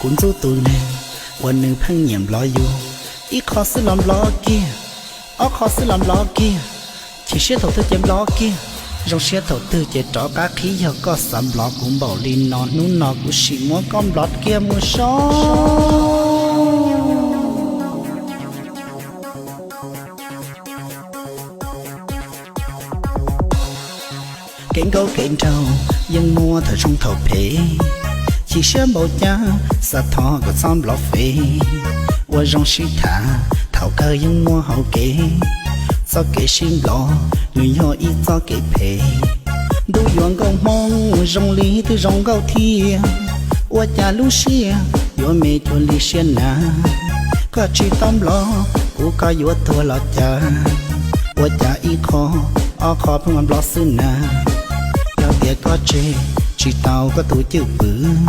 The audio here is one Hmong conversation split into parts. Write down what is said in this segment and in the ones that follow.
Kuv ntxub tus neeg uas nws pheej nyiam nplov yus. Ib qho xwb los nplov kiag, ob qho xwb los nplov kiag, chim siab thaum twg ces nplov kiag, zoo siab thaum twg ces rov qab qhib. Yog koj xav nplov kuv npaum li no, hnub no kuv sim muab koj nplov kiag mus so. Kev nkauj kev nraug yeej muaj thaum zoo thaum phem, chim siab npaum cas xav thov kom txhob nplov fev. Ua zoo sib tham thaum kawg yeej muaj hauv kev, txoj kev sib nplov nws yog ib txoj kev phem. Ntuj yuav nkauj hmoob zoo li twb zoo nkauj thiab, ua cas lub siab yuav me cuag li siab nas. Koj tsis tau nplov kuv, koj yuav tuag los cas? Ua cas ib qho ob qho pheej los nplov xwb na? Yog tias koj tseg tsis tau koj tus cwj pwm,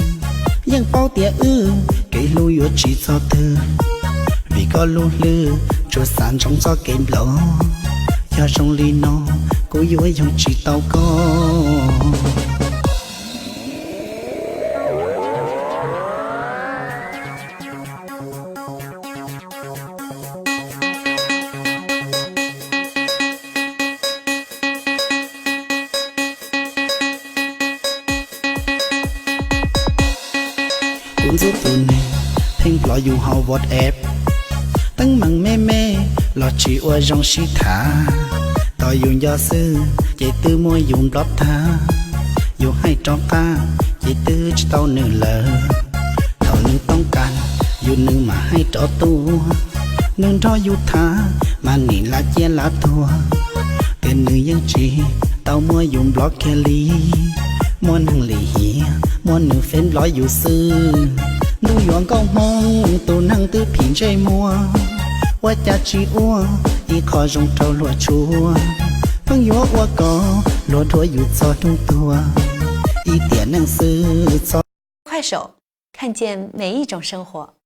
yeej paub tias wb kev hlub yuav tsis txog twg, vim koj lub hlwb tsuas xav ntsoov txoj kev nplov. Yog zoo li no kuv yuav yoog tsis tau koj. Kuv ntxub tus neeg pheej nplov yus hauv WhatsApp, teeb meem me me los tsis ua zoo sib tham. Tos yus nco xwb ces twb muab yus nplov tag, yus hais rov qab ces twb tsis tau nws lawm. Thaum nws toob kas yus nws mam hais rov tuaj, nws nrog yus tham mas nim lav ciaj lav tuag, tiam nws yeej tsis tau muab yus nplov kiag li. Muaj neeg lim hiam muab nws fev nplov yus xwb. Ntuj yuav nkauj hmoob tus neeg twb phim ntsej muag, ua cas tsis ua ib qho zoo rau luag tshuaj, pheej yuav ua kom luag dhuav yus txog hnub tuag. Ib tiam neej xwb txhob. 快手，看见每一种生活。